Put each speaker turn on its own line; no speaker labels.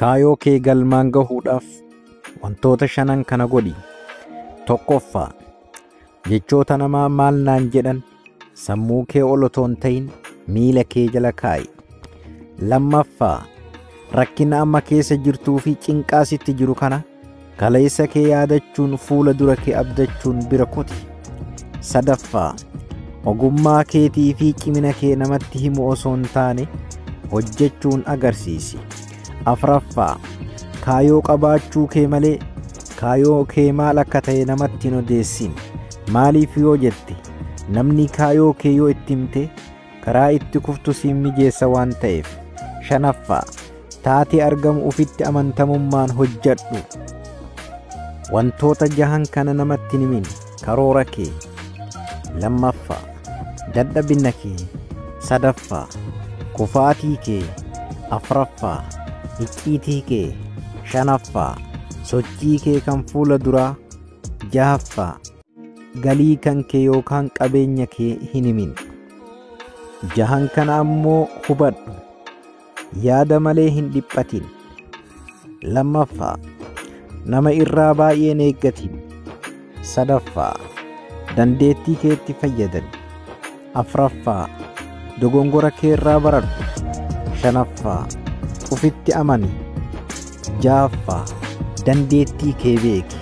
Kaayoo kee galmaan gahuudhaaf wantoota shanan kana godhi. Tokkoffaa, jechoota namaa maal naan jedhan sammuu kee ol otoo hin ta'in miila kee jala kaa'i. Lammaffaa, rakkina amma keessa jirtuu fi cinqaa sitti jiru kana kaleessa kee yaadachuun fuula dura kee abdachuun bira kuti. Sadaffaa, ogummaa keetii fi cimina kee namatti himu osoo hin taane hojjechuun agarsiisi. Afraffaa, kaayoo qabaachuu kee malee kaayoo kee maal akka ta'e namatti hin odeessin. Maaliif yoo jette, namni kaayoo kee yoo itti himte karaa itti kuftu siin mijeessa waan ta'eef. Shanaffaa, taatee argamu ofitti amantamummaan hojjedhu. Wantoota jahan kana namatti hin himin. Karoora kee. Lammaffaa, dadhabina kee. Sadaffaa, kufaatii kee. Afraffaa, icciitii kee. Shanaffaa, sochii kee kan fuula duraa. Jahaffaa, galii kan kee yookaan qabeenya kee hin himin. Jahan kana ammoo hubadhu. Yaada malee hin dhiphatin. Lammaffaa, nama irraa baay'ee hin eeggatin. Sadaffaa, dandeettii keetti fayyadami. Afraffaa, dogongora kee irraa baradhu. Shanaffaa, ofitti amani. Jahaffaa, dandeettii kee beeki.